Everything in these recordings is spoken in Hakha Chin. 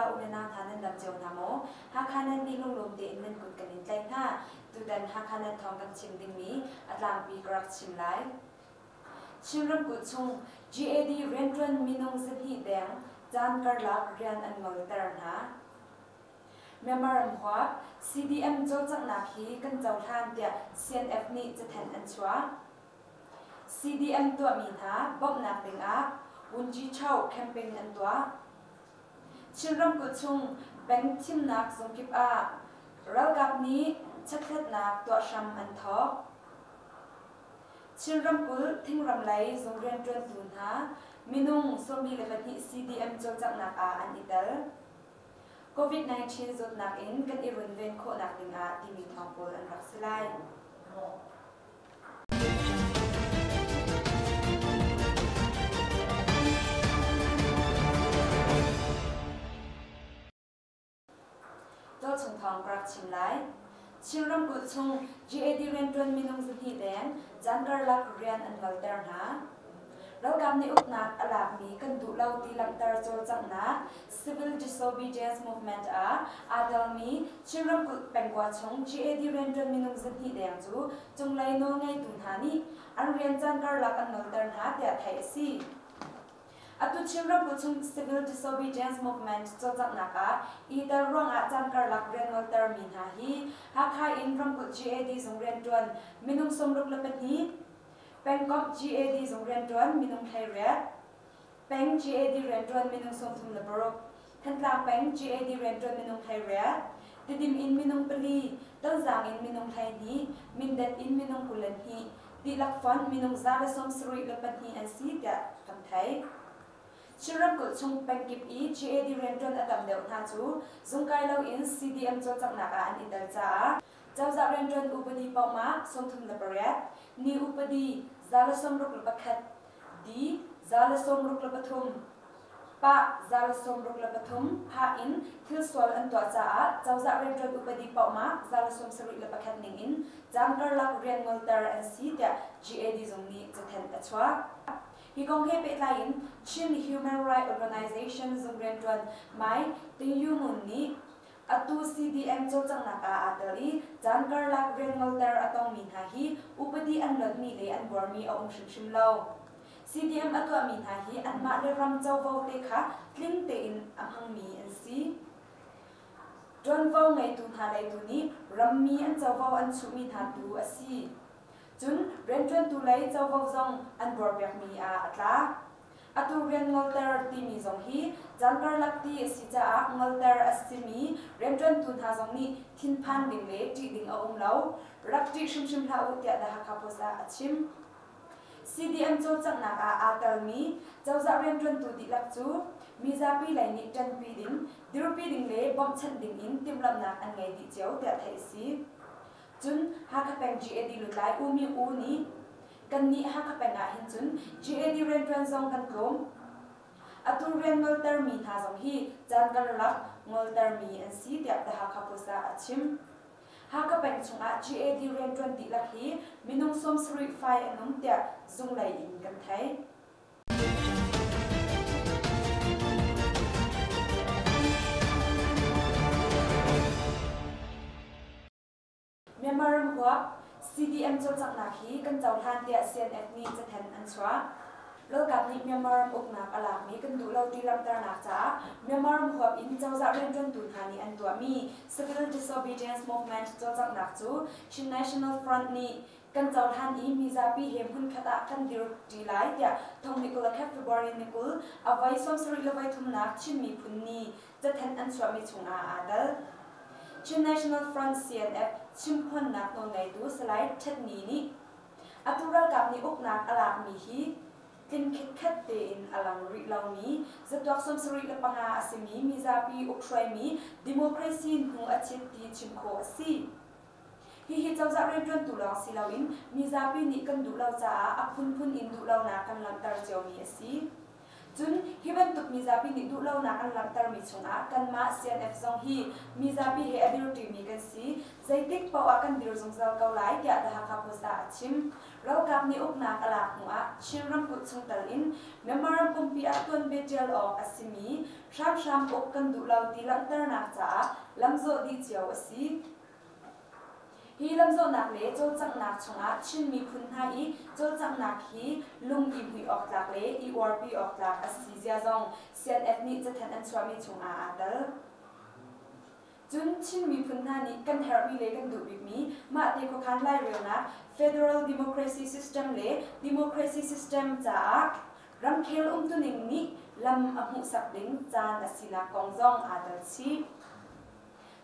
pa u le nau hna nan dam cio hna maw? Hakha nan nih lunglawm tein nan kut kan in tlaih hna. Tutan Hakha nan thawng kan chim dingmi a tlangpi ka rak chim lai. Chin ramkulh chung GAD rianṭuan minung 200 deng caan karlak rian an ngolter hna. Myanmar ram huap CDM cawlcanghnak hi kan cohlan tiah CNF nih cathanh an chuah. CDM tuahmi hna bawmhnak dingah Wunji Choh campaign an tuah. Chin ramkulh chung peng thimnak zung kip ah ralkap nih chekhlatnak tuah hram an thawk. Chin ramkulh thingram lei zung rianṭuantu hna minung 22 CDM cawlcanghnak ah an i tel. COVID-19 zawtnak in kan i runven khawhnak dingah timi thawng pawl an rak si lai. Tualchung thawng ka rak chim lai. Chin ramkulh chung GAD rianṭuan minung 200 deng caan karlak rian an ngolter hna. Ralkap nih uknak a lakmi kan duh lo ti langhter cawlcanghnak Civil Disobedience Movement ah aa telmi Chin ramkulh pengkua chung GAD rianṭuan minung 200 deng cu cunglei nawlngeitu hna nih an rian caan karlak an ngolter hna tiah theih a si. Atu Chin ramkulh chung Civil Disobedience Movement cawlcanghnak ah i tel ruangah caan karlak rian ngoltermi hna hi Hakha in ramkulh GAD zung rianṭuan minung 62, Pengkomh GAD zung rianṭuan minung 18, Peng GAD rianṭuan minung 36, Thantlang peng GAD rianṭuan minung 18, Tidim in minung pali, Tonzang in minung 12, Mindat in minung 22, dihlak fonh minung 174 an si tiah kan theih. Chin ramkulh chung pengkip i GAD rianṭuan a tam deuh hna cu zungkai loin CDM cawlcanghnak ah an i tel caah Cozah rianṭuan upadi paohmah 38, ni upadi 161, D 163, pah 163 phah in thil sual an tuah caah cozah rianṭuan upadi paohmah 171 ning in caan karlak rian ngolter an si tiah GAD zung nih cathanh a chuah. Hi kong he pehtlai in Chin Human Rights Organization zung rianṭuan Mai Ting Yu Ngun nih Atu CDM cawlcanghnak ah aa tel i caan karlak rian ngolter a tongmi hna hi upadi an lonhmi le an buarmi a um hrimhrim lo. CDM a tuahmi hna hi anmah le ram covo te kha tling tein a hmangmi an si. Ṭuanvo ngeitu hna lei tu nih rammi an covo an chuhmi hna tu a si. Cun rianṭuantu lei covo zong an buarpiakmi ah a tla. Atu rian ngolter timi zong hi caan karlak ti a si caah ngolter a simi rianṭuantu hna zong nih thinphan ding le ṭih ding a um lo. Rak ṭih hrimhrim hlah u tiah The Hakha Post ah a chim. CDM cawlcanghnak ah aa telmi cozah rianṭuantu dihlak cu mizapi lei nih ṭanpi ding, dirpi ding le bawmhchanh ding in timhlamhnak an ngei dih cio tiah theih a si. Cun Hakha peng GAD lutlai U Mi U nih Kannih Hakha peng ah hin cun GAD rianṭuan zong kan tlawm. Atu rian ngoltermi hna zong hi caan karlak ngoltermi an si tiah The Hakha Post ah a chim. Hakha peng chungah GAD rianṭuan dihlak hi minung 70 fai an um tiah zunglei in kan theih. Myanmar ram huap CDM cawlcanghnak hi kan cohlan tiah CNF nih cathanh an chuah. Ralkap nih Myanmar ram uknak a lakmi kan duh lo ti langhternak caah Myanmar ram huap in cozah rianṭuantu hna nih an tuahmi Civil Disobedience Movement cawlcanghnak cu Chin National Front nih kan cohlan i mizapi he hmunkhat ah kan dirṭi lai tiah thong ni 21 February ni 20 a voi 70 le voi thumnak Chin Miphun Ni cathanh an chuahmi chungah aa tel. Chin National Front CNF chimphuannak nawlngeitu Salai Htet Ni nih atu ralkap nih uknak a lakmi hi tling khitkhet tein a lang rih lomi zatuak 75 a simi mizapi ukhruaimi democracy hnu a chit ti chim khawh a si. Hihi cozah rianṭuantu lawng si loin mizapi nih kan duh lo caah a phunphun in duhlonak kan langhter ciomi a si. Cun hi bantuk mizapi nih duhlonak an langhtermi chungah kanmah CNF zong hi mizapi he a dirṭimi kan si. Zeitik paoh ah kan dir zungzal ko lai, tiah The Hakha Post ah a chim. Ralkap nih uknak a lak hnuah Chin ramkulh chungtel in Myanmar ram pumpi ah tuanbia ṭial awk a simi hramhram uk kan duh lo ti langhternak caah lamzawh dih cio a si. Hi lamzawhnak le cawlcanghnak chungah Chin miphun hna i cawlcanghnak hi lung i hmuih awk tlak le i uarpi awk tlak a si zia zong CNF nih cathanh an chuahmi chungah aa tel. Cun Chin miphun hna nih kan herhmi le kan duh bikmi mahte khuakhan lairelnak Federal Democracy System le Democracy System caah ramkhel umtuning nih lam a hmuhsak ding caan a sinak kong zong aa tel chih.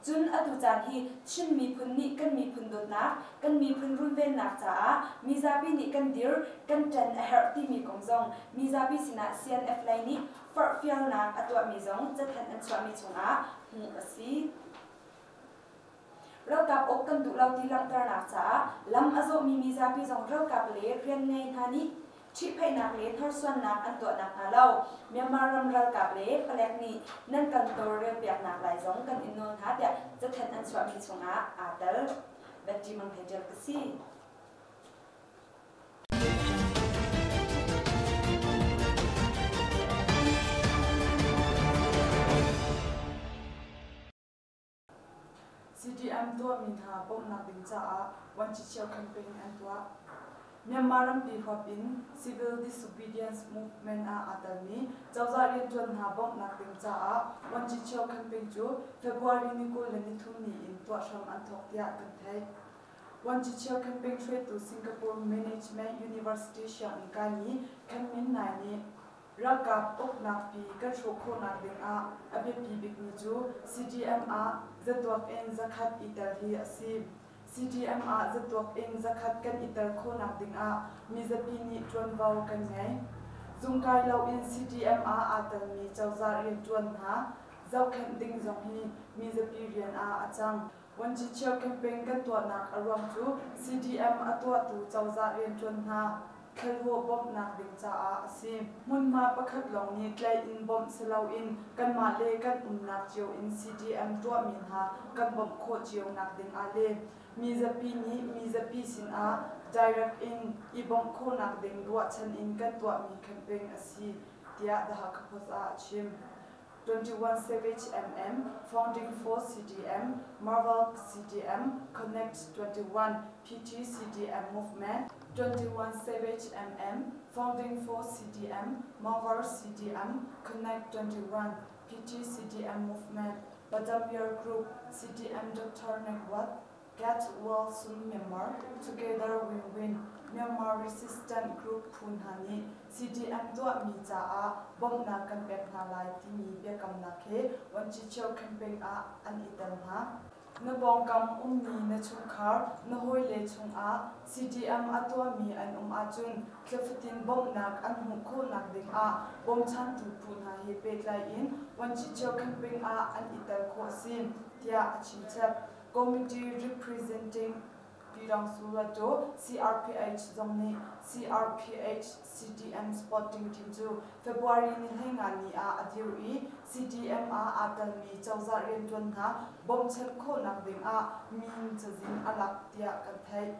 Cun atu caan hi Chin miphun nih kan miphun dawtnak, kan miphun runvennak caah mizapi nih kan dir, kan ṭan a herh timi kong zong mizapi sinah CNF lei nih forhfialnak a tuahmi zong cathanh an chuahmi chungah hmuh a si. Ralkap uk kan duh lo ti langhternak caah lam a zawhmi mizapi zong ralkap le rianngei hna nih ṭhihphaihnak le hnorsuannak an tuah nakhnga lo Myanmar ram ralkap le palek nih nan kan tawlrelpiaknak lai zong kan in nawl hna tiah cathanh an chuahmi chungah aa tel. Betty Mang he ṭial ka si. CDM tuahmi hna bawmhnak ding caah Vuancichia campaign an tuah. Myanmar rampi huap in Civil Disobedience Movement ah aa telmi cozah rianṭuan hna bawmhnak ding caah Vuancichia campaign cu February ni 23 ni in tuah hram an thawk tiah kan theih. Vuancichia campaign hruaitu Singapore Management University sianginn kaimi Khen Min Nai nih Ralkap uknak pi kan hrawh khawhnak ding ah a biapi bikmi cu CDM ah zatuak in zakhat i tel hi a si. CDM ah zatuak in zakhat kan i tel khawhnak ding ah mizapi nih ṭuanvo kan ngei. Zungkai loin CDM ah aa telmi cozah rianṭuan hna zohkhenh ding zong hi mizapi rian ah a cang. Vuancichia campaign kan tuahnak a ruang cu CDM a tuahtu cozah rianṭuan hna thlahlawh bawmhnak ding caah a si. Hmunhma pakhat lawng nih tlaih in bawmh si loin kanmah le kan umnak cio in CDM tuahmi hna kan bawmh khawh cio nak ding ah le mizapi nih mizapi sinah direct in i bawmh khawhnak ding ruahchan in kan tuahmi campaign a si, tiah The Hakha Post ah a chim. 21 Savage MM, Founding Force CDM, Marvel CDM, Connect 21, PT CDM Movement, 21 Savage MM, Founding Force CDM, Marvel CDM, Connect 21, PT CDM Movement, Badamyar Group, CDM Dr. Network, Get Well Soon Myanmar, Together We Win, Myanmar Resistant Group phu hna nih CDM tuahmi caah bawmhnak kan pek hna lai timi biakamnak he Vuancichio campaign ah an i tel hna. Na pawngkam ummi na chungkhar, na hawile chungah CDM a tuahmi an um ahcun thlafatin bawmhnak an hmuh khawhnak ding ah bawmchantu phu hna he pehtlai in Vuancichio campaign ah an i tel khawh a si, tiah a chimchap. Committee representing Pyidaungsu Hluttaw CRPH zong nih CRPH CDM Sporting Team cu February ni 15 ni ah a dir i CDM ah aa telmi cozah rianṭuan hna bawmhchanh khawhnak ding ah min cazin a lak tiah kan theih.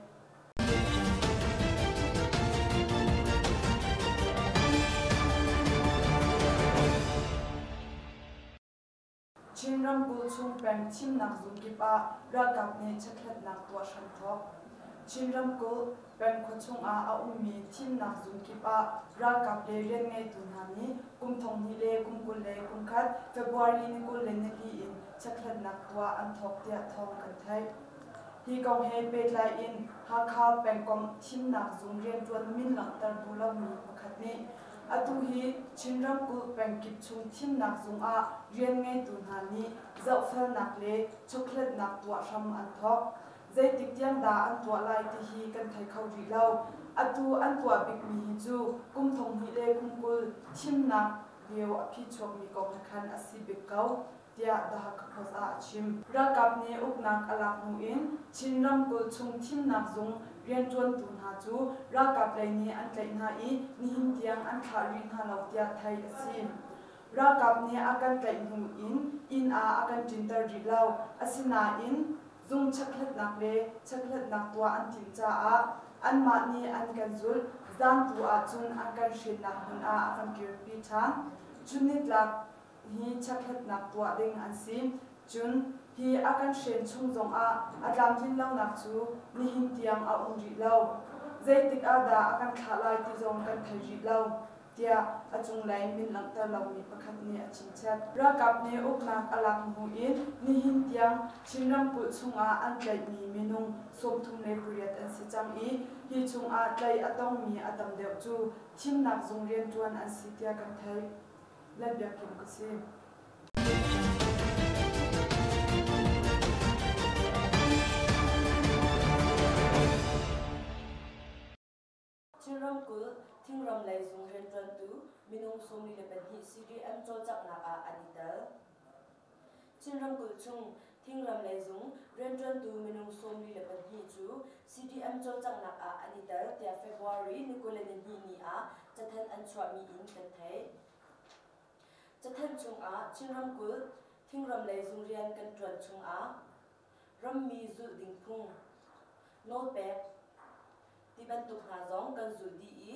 Chin ramkulh chung peng thimnak zung kip ah ralkap nih chekhlatnak tuah hram thawk. Chin ramkulh peng khua chung ah a ummi thimnak zung kip ah ralkap le rianngeitu hna nih kum 2021 February ni 24 in chekhlatnak tuah an thawk tiah thawng kan theih. Hi kong he pehtlai in Hakha pengkomh thimnak zung rianṭuan min langhter duh lomi pakhat nih Atu hi Chin ramkulh pengkip chung thimnak zung ah rian ngeitu hna nih zohfelnak le chawkhlatnak tuah hram an thawk. Zeitik tiang dah an tuah lai ti hi kan thei kho rih lo. Atu an tuah bikmi hi cu kum 2020 thimnak lio a phichuakmi kong he khan a si bik ko. tiah The Hakha Post ah a chim. Ralkap nih uknak a lak hnu in Chin ramkulh chung thimnak zung rianṭuantu hna cu ralkap lei nih an tlaih hna i nihin tiang an thlah rih hna lo tiah theih a si. Ralkap nih a kan tlaih hnu in inn ah a kan ṭinter rih lo. Asinain zung chekhlatnak le chekhlatnak tuah an timh caah anmah nih an kan zulh. Zan tu ahcun an kan hrennak hmun ah a kan kirpi ṭhan. Chunnitlak hi chekhlatnak tuah ding an si. Cun hi a kan hren chung zongah a tlamtlin lonak cu nihin tiang a um rih lo. Zeitik ah dah a kan thlah lai ti zong kan thei rih lo. tiah a cunglei min langhter lomi pakhat nih a chimchap. Ralkap nih uknak a lak hnu in nihin tiang Chin ramkulh chungah an tlaihmi minung 38 an si cang i hi chungah tlaih a tongmi a tam deuh cu thimnak zung rianṭuan an si tiah kan theih. Lalbiakkim ka si. Chin ramkulh thingram lei zung rianṭuantu minung 42 CDM cawlcanghnak ah an i tel. Chin ramkulh chung thingram lei zung rianṭuantu minung 42 cu CDM cawlcanghnak ah an i tel tiah February ni 22 ni ah cathanh an chuahmi in kan theih. Cathanh chungah Chin ramkulh thingram lei zung rian kan ṭuan chungah rammi zulh ding phung, nawlpek ti bantuk hna zong kan zulh dih i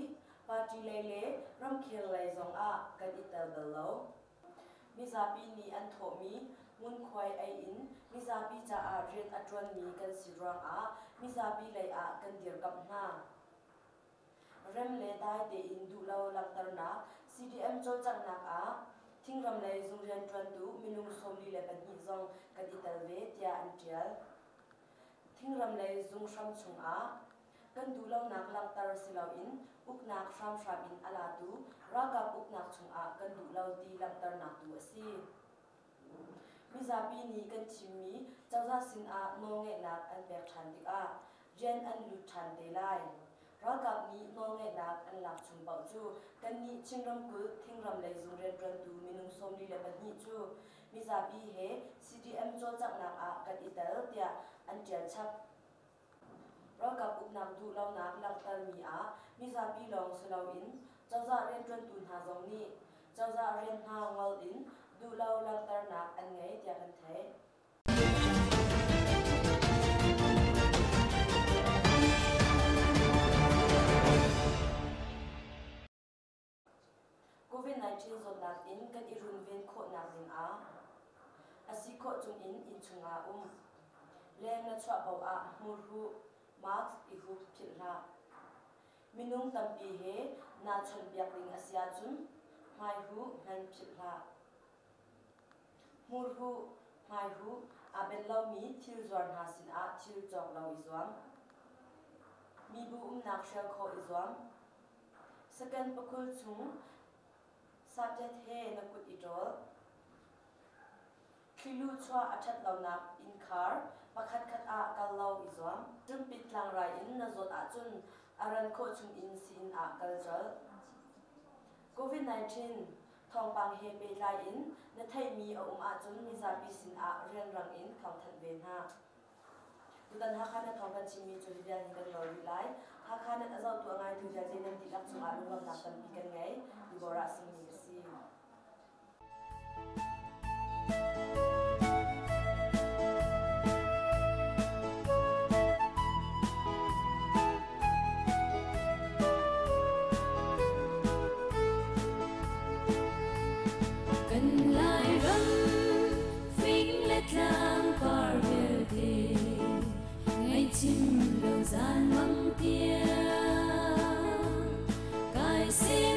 party lei le ramkhel lei zong ah kan i tel bal lo. Mizapi nih an thawhmi ngunkhuai ei in mizapi caah rian a ṭuanmi kan si ruangah mizapi lei ah kan dirkamh hna. Rem le dai tein duhlo langhternak CDM cawlcanghnak ah thingram lei zung rianṭuantu minung 42 zong kan i tel ve tiah an ṭial. Thingram lei zung hram chungah kan duhlonak langhter si loin uknak hramhram in a latu ralkap uknak chungah kan duh lo ti langhternak tu a si. Mizapi nih kan thimmi cozah sinah nawlngeihnak an pek ṭhan tikah rian an lut ṭhan te lai. Ralkap nih nawlngeihnak an lak chung paoh cu kannih Chin ramkulh thingram lei zung rianṭuantu minung 42 cu mizapi he CDM cawlcanghnak ah kan i tel tiah an ṭial chap. Ralkap uknak duhlonak langhtermi ah mizapi lawng si loin cozah rianṭuantu hna zong nih cozah rian hna ngol in duhlo langhternak an ngei tiah kan theih. COVID-19 zawtnak in kan i runven khawhnak dingah a si khawh chungin innchung ah um. Leng na chuah paoh ah hmurhuh, mask i hup philh hlah. Minung tampi he naa chawnhbiak ding a si ahcun hmaihuh hman philh hlah. Hmurhuh, hmaihuh aa benh lomi thil zuar hna sinah thil cawk lo i zuam. Mibu umnak hrial khawh i zuam. Second pakhul chung saptet he na kut i ṭawl. Thlilu chuah a ṭhat lonak innkhar pakhatkhat ah kal lo i zuam. Ṭumpit tlangrai in na zawt ahcun a ran khawh chungin sii-inn ah kal colh. COVID-19 thawngpang he pehtlai in na theihmi a um ahcun mizapi sinah rianrang in thawngthanh ve hna. Tutan Hakha Net thawng kan chimmi cu hi vial hi kan nawl rih lai. Hakha Net a zohtu a ngaitu vialte nan dihlak cungah lunglawmhnak tampi kan ngei. Deborah Singmi ka si. Kan Lairam fing le tlang par vialte ngaihchim lo zan mang tiang kai sin.